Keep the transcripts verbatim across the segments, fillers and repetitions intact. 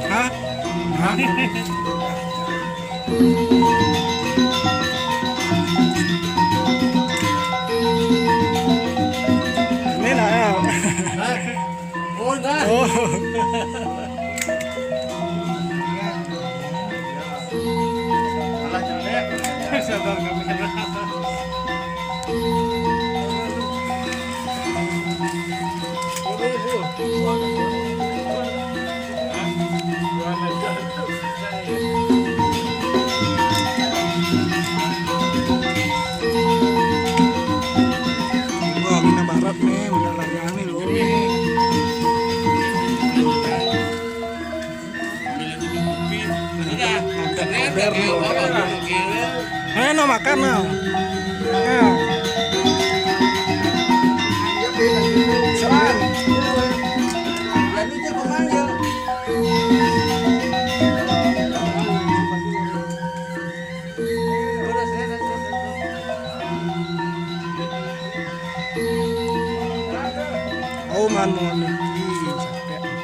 Hah? Hah? Ini lah ya. Hah? Oh, dah. Oh. Alah, jelek. Sadar kamera. Wah, ini barat nih, udah lari aneh loh. Ayo, no, makan, no. Nah. Serang. Oh, man, mau niki, capek, udah.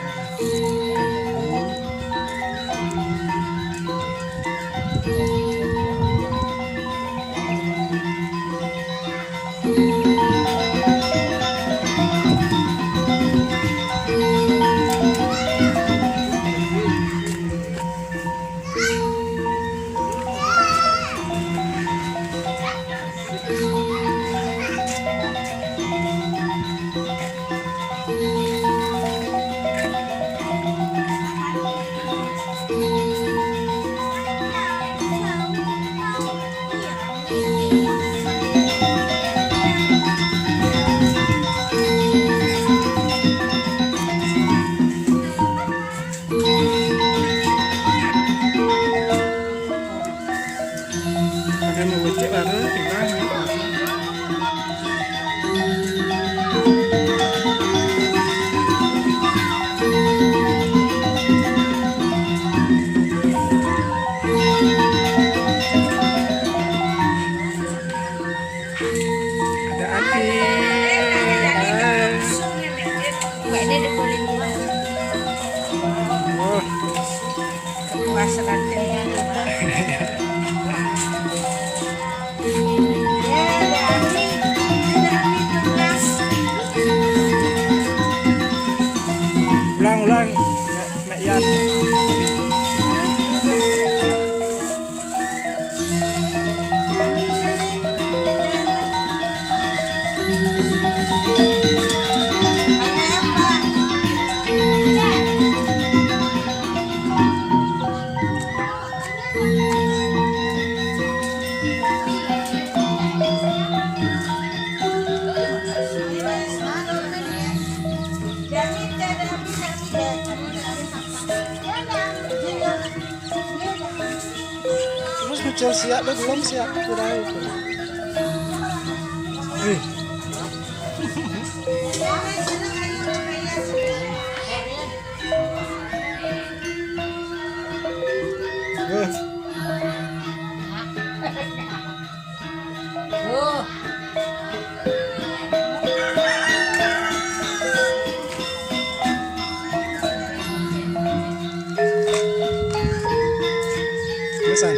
Ada mau becek baru, tinggal. Ada Ati. Hai. Oh. Puasa latihan. Ulang, ulang. Mek Yan. Terus muncul siap, lu belum siap, kira itu. Eh. Eh. Terusan.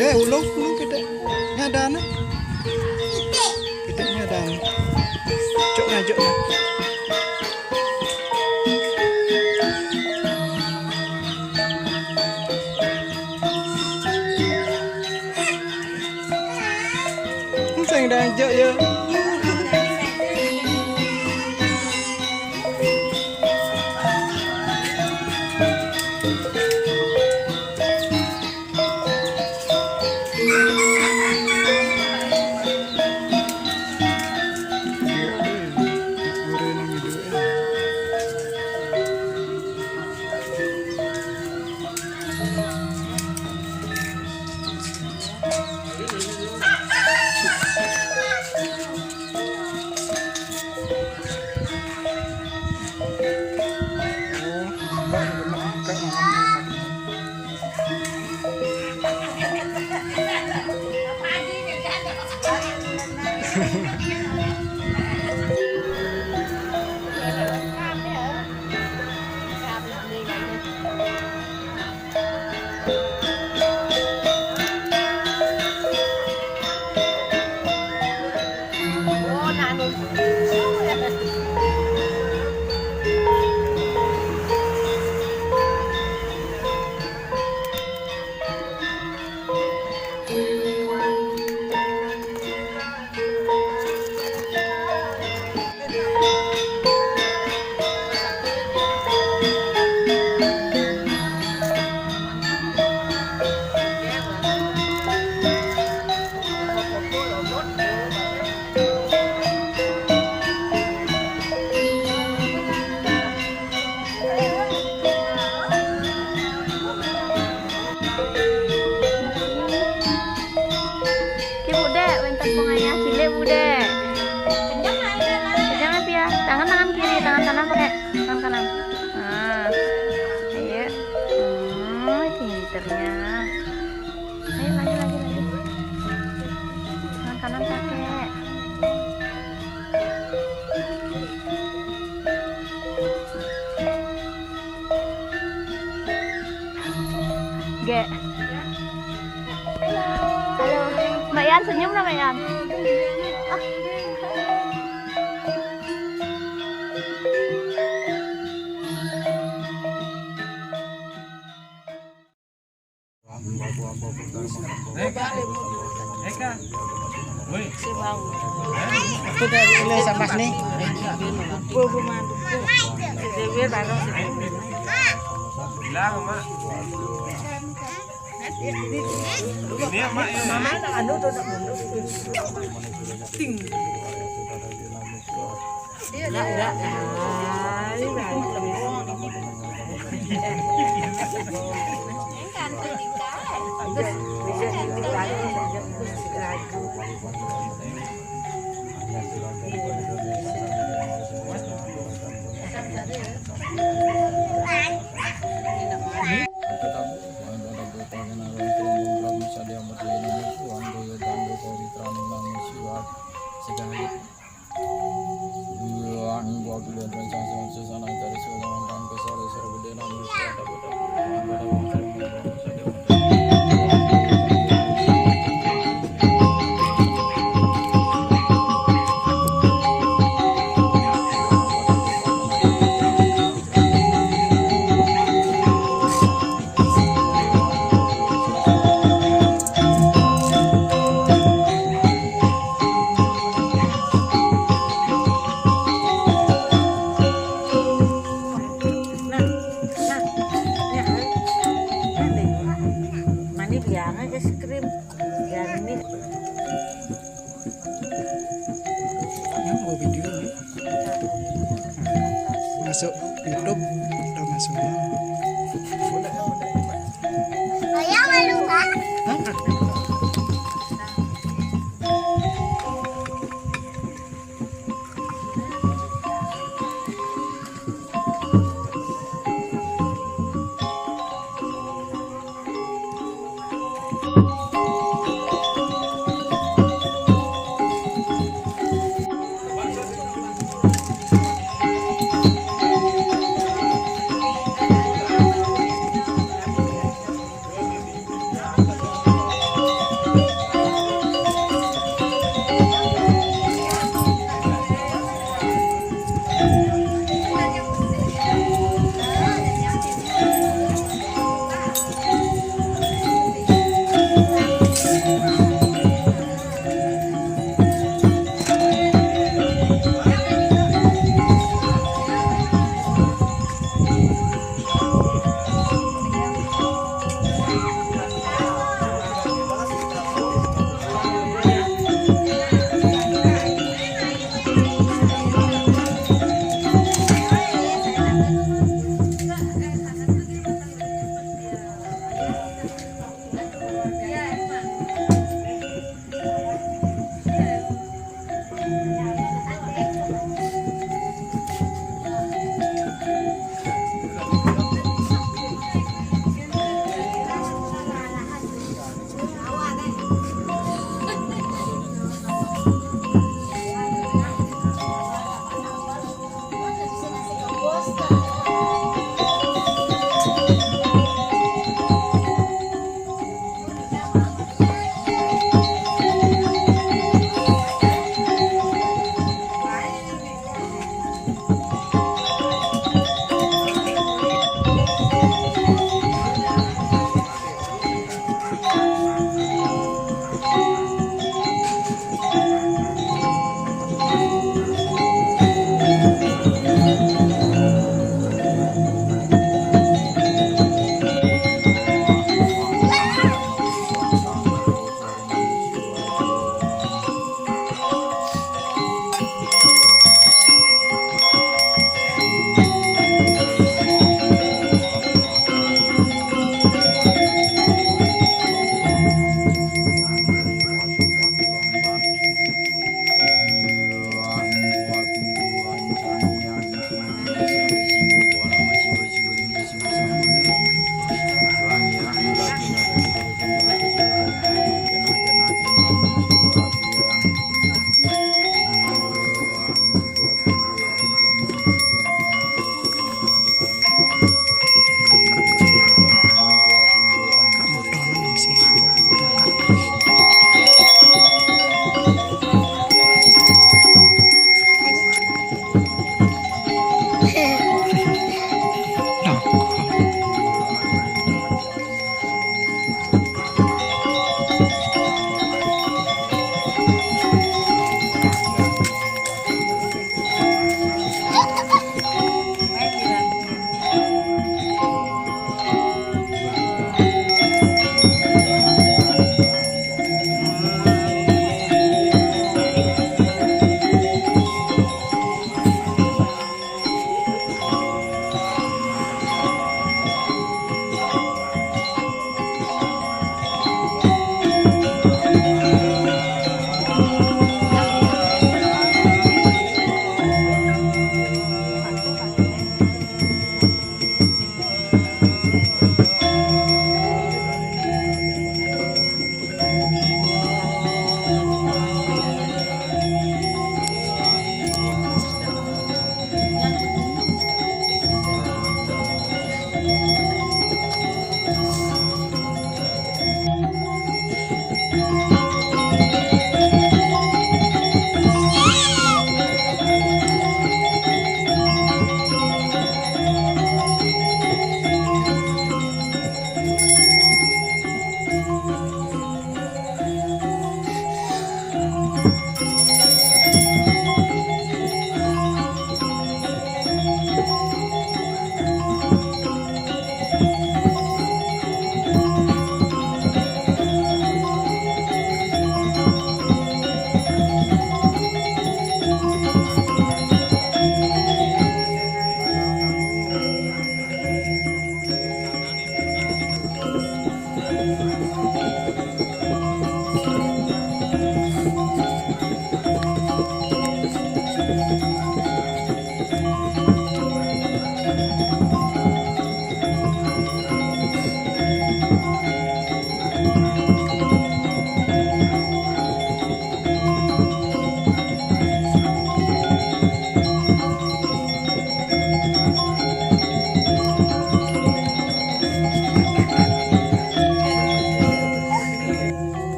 Eh, ulung, ulung kita. Ini ada anak. Kita ini ada anak. Cok na, cok na. Sing dah jok ya. Akhirnya. Ayo, lagi, lagi, lagi. Tangan kanan pakai. Ge. Halo. Mbak Yan, senyum lah, Mbak Yan. Eka. Eka. Woi. Itu dari Ilesa Mas nih. Bilang, Mak. Ini, Mak, ya. Mama anu tuh, nak mundur. Ting. Iya, iya. Nah, nah, ya, ini. Mani biar es krim. Biar ini. Yang mau video nih. Masuk YouTube, udah masuk. Ayah malu, Kak. Hah?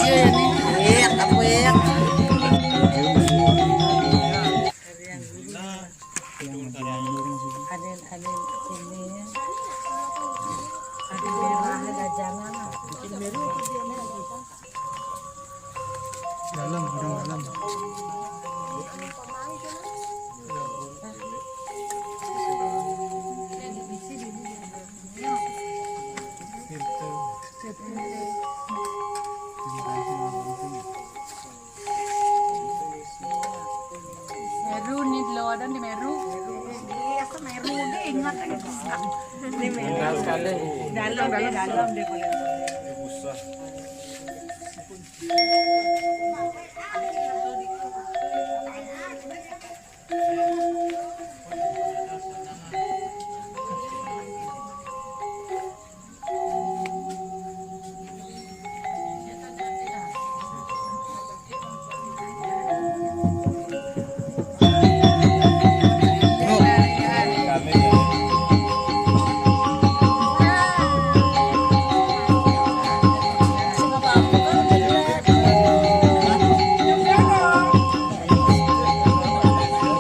Iya, iya, nih. Iya, apa ya? Ada yang, ada yang ini. Ada merah, ada jangan. Dalam, orang dalam. Meru nih, lo ada di Meru. Iya, ke Meru deh, ingat lagi. Di Meru. Ingat sekali. Dalam deh, dalam deh, boleh.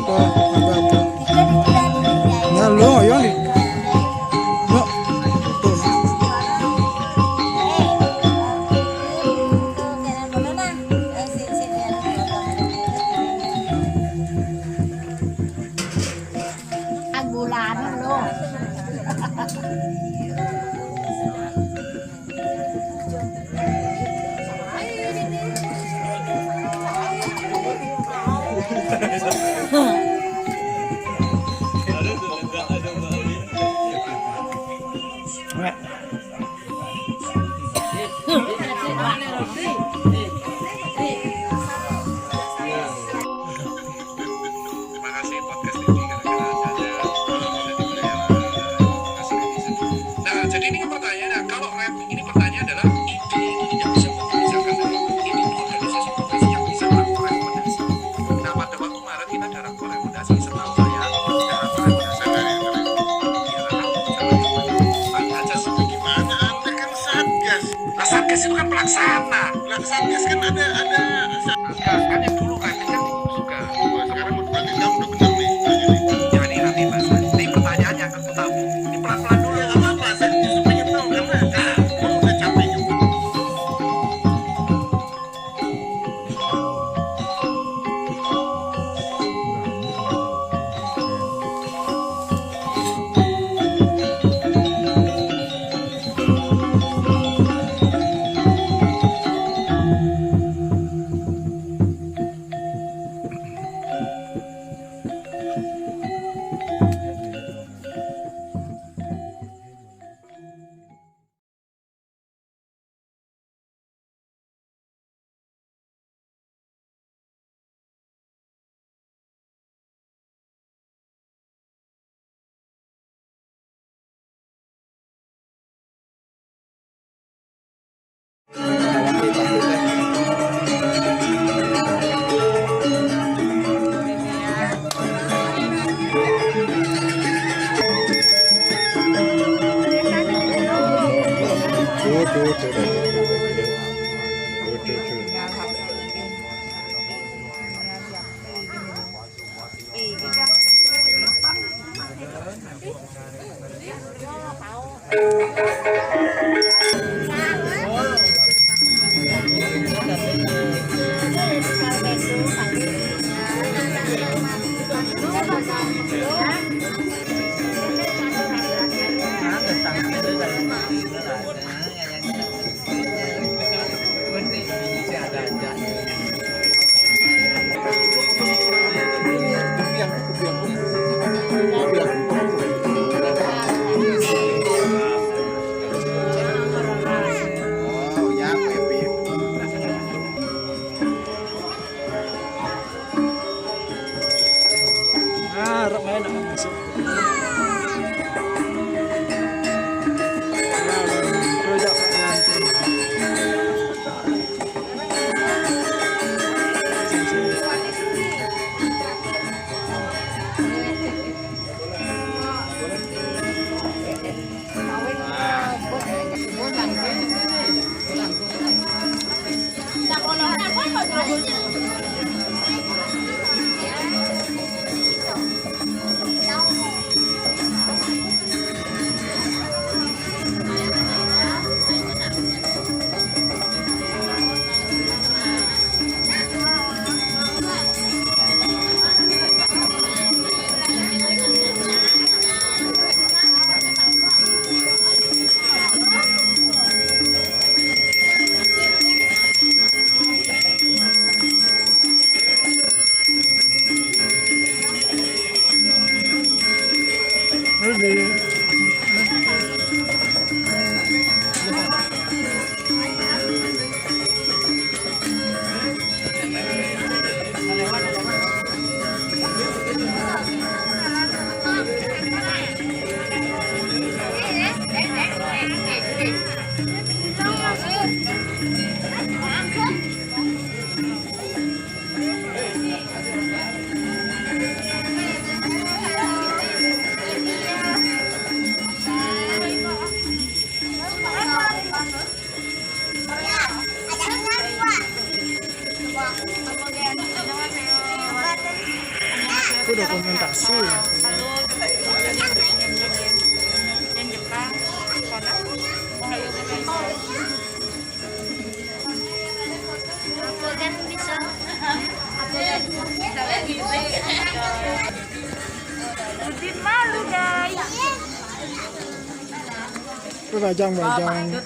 Apa, apa, apa? Nah, lo, ayo nih. Yuk. Bulan lo. Terima kasih podcast T V karena ada, ada di Korea. Terima kasih netizen. Nah, jadi ini kan pertanyaannya, kalau rap ini pertanyaan adalah ide itu tidak bisa memisahkan dari ini organisasi profesi yang bisa melakukan rekomendasi. Nah, pada waktu Maret kita ada rekomendasi, setahu saya ada rekomendasi dari Satgas. Gimana? Anda kan Satgas. Lah, Satgas itu kan pelaksana. Lah, Satgas kan ada, ada Satgas kan yang dulu kan, kan juga. Wah, sekarang berarti kamu udah bener nih. Jadi nanti, Mas, ini pertanyaan yang aku tahu. Ini pelan-pelan dulu. Ya, nggak apa-apa, saya justru pengen tahu karena, ah, gua udah capek juga. Implementasi. Apa kan bisa? Apa kan? Lebih malu, guys. Itu bajang, bajang.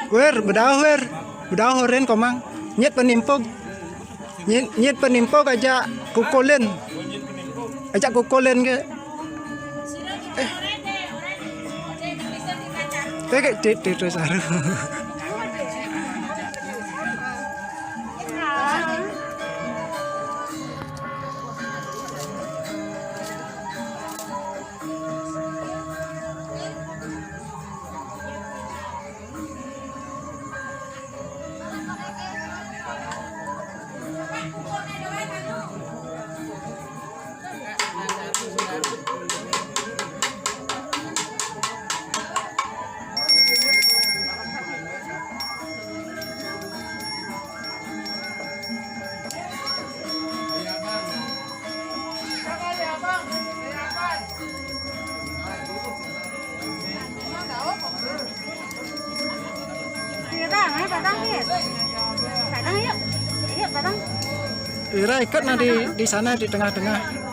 Wer, bedaoh wer. Bedaoh rin komang. Nyet penimpug. Nyet, nyet penimpug ajak kukulin. Ajak kukulin ke. Eh. Teke, teke, teke, saru. Ira, eh, Padang, ya? Padang, yuk. Yuk, Padang. Ira ikut nah di, di sana, di tengah-tengah.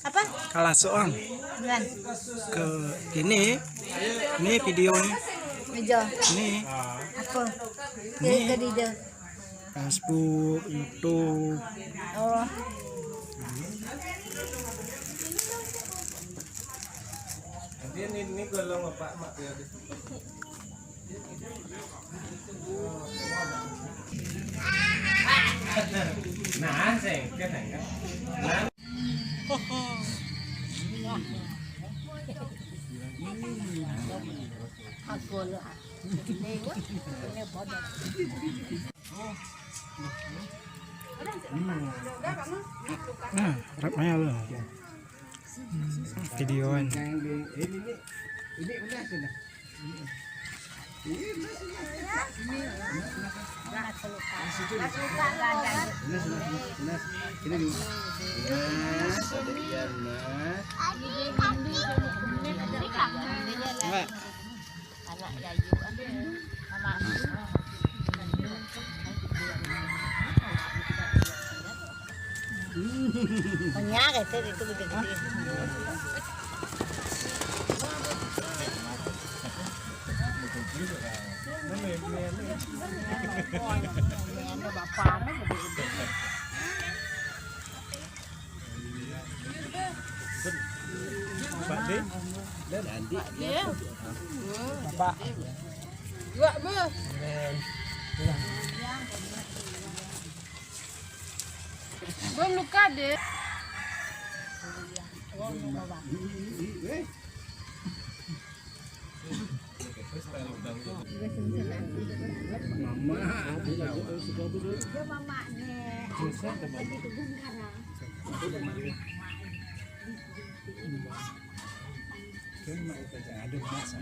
Apa? Kalah soang. Bukan. Ke ini, ini video nih. Meja. Ini. Apa? Ini. Ke, ke dia. Facebook, YouTube. Oh. Nanti ini, ini kalau bapak mak ya. Nah, sengket, sengket. Nah. Nah, rap aja lu. Videoan. Yang di ini nih, ini udah sudah. Ini udah sudah. Ini sudah, sudah, sudah. Ini dulu. Nah, sedikit, nah. Enggak. Anak yayu, anak mama. Banyak itu, itu gede-gede. Bapaknya gede-gede. Pak Dek. Iya. Bapak. Dua, Bu. Belum luka, Dek. Mama, ada masa.